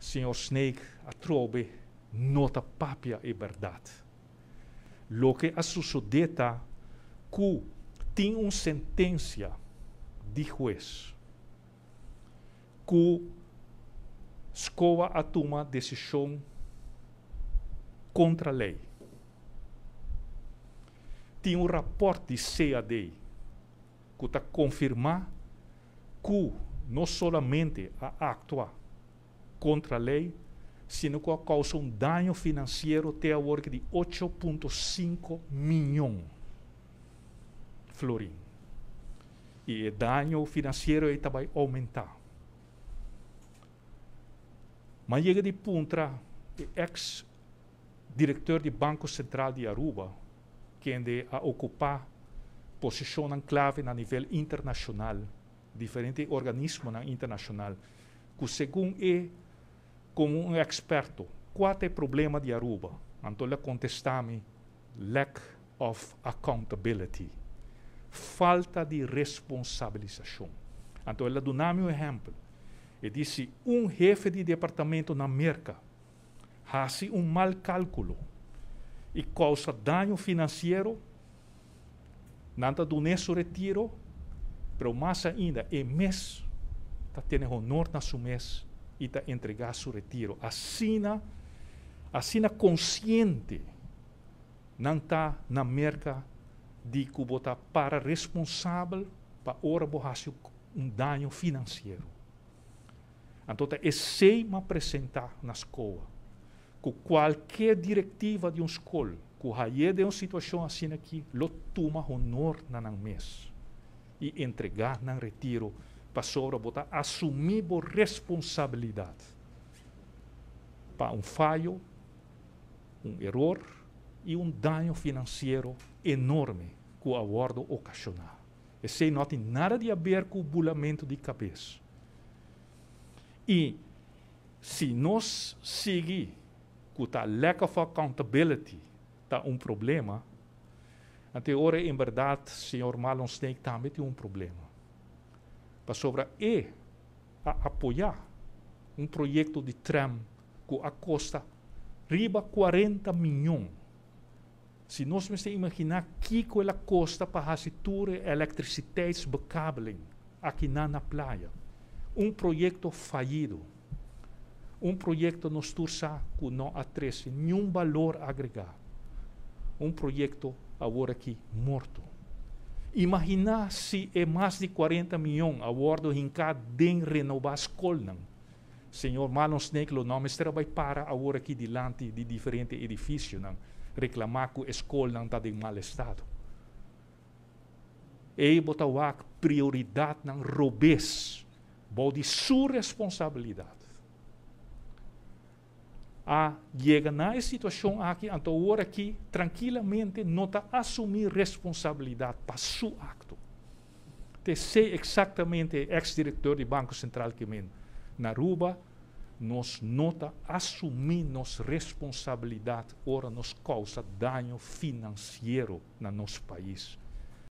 Señor Snake atrobe no ta papia e berdad. Loke a sucede ta cu tin un sentencia di hues cu SCOA a tuma decision contra ley. Tin un rapport di CAD cu ta confirma cu no solamente a actua contra ley, sino cu a causa un daño financiero te awor di 8.5 miyon florin. Y e daño financiero ta bay aumenta. M'a yega di puntra ex-director di Banco Central di Aruba, kende a ocupa posicion clave na nivel internacional, diferente organismo internacional, cu segun e como un experto, cua ta e problema di Aruba? Anto el a contesta mi: "Lack of accountability." Falta di responsabilisacion. Anto el a duna mi un ehempel. E dice: un hefe di departamento na Merca haci un mal calculo y causa daño financiero, nan ta dun'e su retiro, pero mas ainda, e mes ta tene honor na su mes y ta entrega su retiro. Asina, asina consciente nan ta na Merca di cu bo ta para responsabel pa ora bo haci un daño financiero. Anto, esey m'a presenta na scol. Cu cualkier directiva di un scol, cu haya den un situacion asina aki, lo tuma honor na nan mes y entrega nan retiro pasobra bo ta asumi responsabilidad pa un fayo, un eror y un daño financiero enorme cu a wordo ocasiona. Esey no tin nada di haber cu bulamento di cabes. Y si nos sigui cu ta lack of accountability ta un problema, anto awor en berdad señor Marlon Snake tambe tin un problema. Pasobra el a apoya un proyecto di tram cu a costa riba 40 miyon. Si nos mester imagina kico el a costa pa haci tur elektriciteitsbekabeling aki na Playa. Un proyecto fayido. Un proyecto nos tur sa cu no a trece ningun balor agrega. Un proyecto awor aki morto. Imagina si e mas di 40 miyon a wordo hinca den renoba scol. Señor Marlon Snake lo no mester bay para awor aki dilanti di diferente edificio, reclama cu e scol ta den mal estado. E bo ta wak prioridad nan robes, bou di su responsabilidad. A yega na e situacion aki, anto awor aki, trankilamente no ta asumi responsabilidad pa su acto. T'esey exactamente ex-director di Banco Central kiermen. Na Aruba, nos no ta asumi nos responsabilidad ora nos causa daño financiero na nos pais.